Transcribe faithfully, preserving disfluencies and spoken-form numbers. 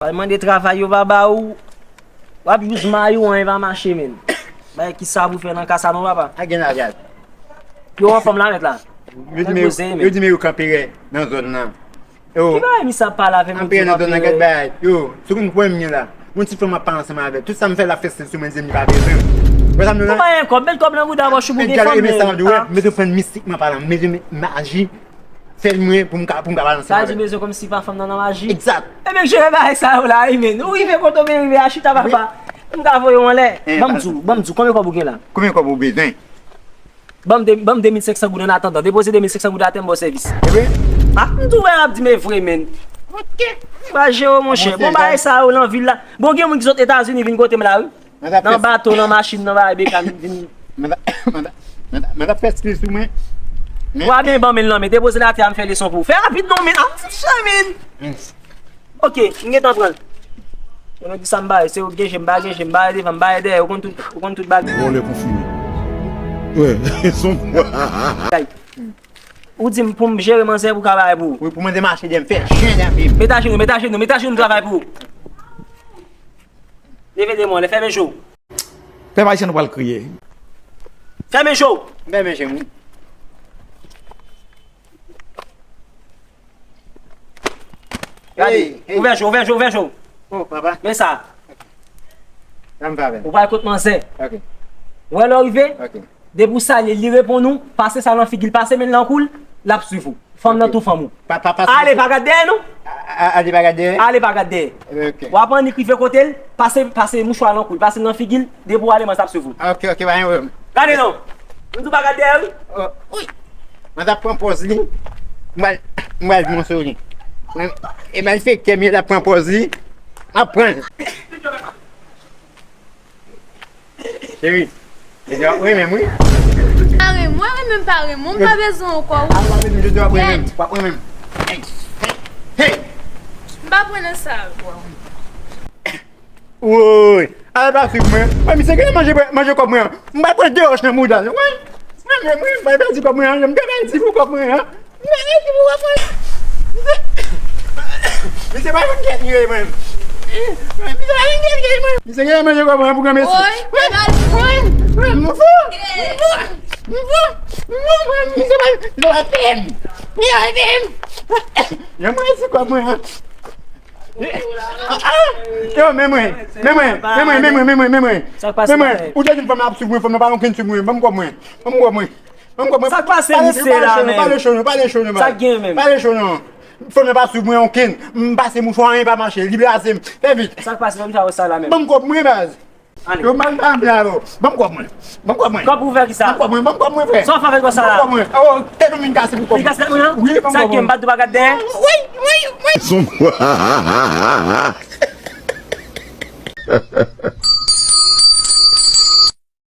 Al mande travay yo pa ba ou. W ap jis mayi w, anyen pa mache, menn. Bay, kisa pou fè nan ka sa non, papa? A gen lagad. Yo anfòm la, mèt la. Yo di men yo, yo di men yo kanpe rè nan zòn nan. Yo. Ki bagay misye ap pale avè m, yo di yo kanpe rè nan zòn nan, gad bagay. Yo, sou konn pwen m ye la. Yon ti fanm ap pale ansanm avè l. Tout sa m fè l ap fè stil sou mwen, di m li pa bezwen m. Wè sa m di w la? Ou pa gen kòb, met kòb nan bouda bòch ou pou gen fanm, menn. Mete yon fanm mistikman palan, mete maji. Fè l mwen pou m ka, pou m ka balanse avè l. Sa di bezwen kòmsi pa fanm nan nan maji. Exact. Ebyen, jere bagay sa yo la, wi, men. Ou rive kote w vle rive a, chita, papa. M ka voye w anlè. Ban m di w, ban m di w, konbyen kòb ou gen la? Konbyen kòb ou bezwen? Ban m de, ban m de mil senk san goud an atandan. Depoze de mil senk san goud atè, m ba w sèvis. Evre? A, m tou wè l ap di m evre, men. Ok. Pa jere w, monchè. Bon, bagay sa yo nan vil la. Bon, gen moun ki sot Etazini vin kote m la, wi. Nan bato, nan machin, nan bagay, bekàn, vin. Mwen t ap fè stil sou mwen. W a byen ban men l nan men. Depoze l atè a, m fè leson pou ou. Fè rapid non, men. Ap di chan, men. Ok, m gentan pran l. Konnen ki sa m ba yo, se ou ki gen je, m pa gen je, m ba yo devan, m ba yo dèyè, ou konn tout, ou konn tout bagay. Vòlè konfime. Wè, son. Ou di m pou m jere manzè pou ka bay pou ou. Wi, pou manzè mache dèyè m, fè chen dèyè m. Met ajenou, met ajenou, met ajenou, m travay pou ou. Leve de men w anlè, fèmen je w. Pèp ayisyen nou pral kriye. Fèmen je w. M fèmen je m, wi. Gade, hey, hey. Ouvè je w, ouvè je w, ouvè je w. Oh, papa. Men sa. Sa m fè avè l? Ou pral kot manzè. Ok. Ou wè lè w rive? Ok. Depi w salye l, li reponn ou, pase sa nan figi l, pase men l nan kou l, l ap swiv ou. Fanm nan tou fanm ou. Pa, pa, pa, ale, pa gad dèyè nou. A, a, ale, pa gad dèyè. Ale, pa gad dèyè. Ok. W ap annik rive kote l, pase, pase mouchwa nan kou l, pase l nan figi l, depi w ale, manzè ap swiv ou. Ok, ok, pa gen pwoblèm. Gade non. M di w pa gad dèyè, wi. Oh, wi. Manzè ap pran pòz li. M pral, m pral di w yon sou li. E malfektè m ye, l ap pran pòz li. M ap pran l. Cheri, jodi a w ap renmen m, wi. Pa renmen mwen, renmen m pa renmen w, m pa bezwen w ankò, wi. A, w ap renmen m, jodi a w ap renmen m. W ap renmen m. Hey, hey. M pa pran nan sa. Woy, al pa swiv mwen. Mwen, misye genlè manje, manje kòb mwen an. M pral pran de wòch nan mouda l. Woy, mwen menm, wi, m pral pèdi kòb mwen an. M pral pèdi pou kòb mwen an. Misye pa konn kiyès li ye, mwen. Misye pa konn kiyès li ye, mwen. Misye genlè manje kòb mwen pou granmesi. Woy, woy, woy, m fou. M fou. M fou. M fou, mwen. Misye pa, misye pa pè m. Misye pa pè m. Yo, mwen, se kòb mwen. Ah, ah. Yo, men mwen. Men mwen. Men mwen, men mwen, men mwen, men mwen. Sa k pase, men mwen. Ou te di m fanm nan ap swiv mwen, fanm nan pa konn swiv mwen. Ban m kòb mwen. Ban m kòb mwen. Ban m kòb mwen. Sa k pase misye la, menm? Pale cho non, pale cho non, pale cho non. Sa k gen menm? Pale cho non. Fanm nan pa swiv mwen okenn. M pase mouchwa, anyen pa mache. Li blaze m. Fè vit. Sa k pase menm, sa w sa la menm? Ban m kòb mwen, baz. Ale. Yo mal pa antre avè w. Ban m kòb mwen. Ban m kòb mwen. Kòb pou fè kisa? Ban m kòb mwen, ban m kòb mwen, frè. Sa w fè avèk kòb sa la? Ban m kòb mwen. Oh, tèt ou vin kase pou kòb mwen. Li kase tèt mwen, an? Wi, ban m kòb mwen. Sa k gen, m pa t dwe pa gad dèyè? Wi, wi, wi. Son.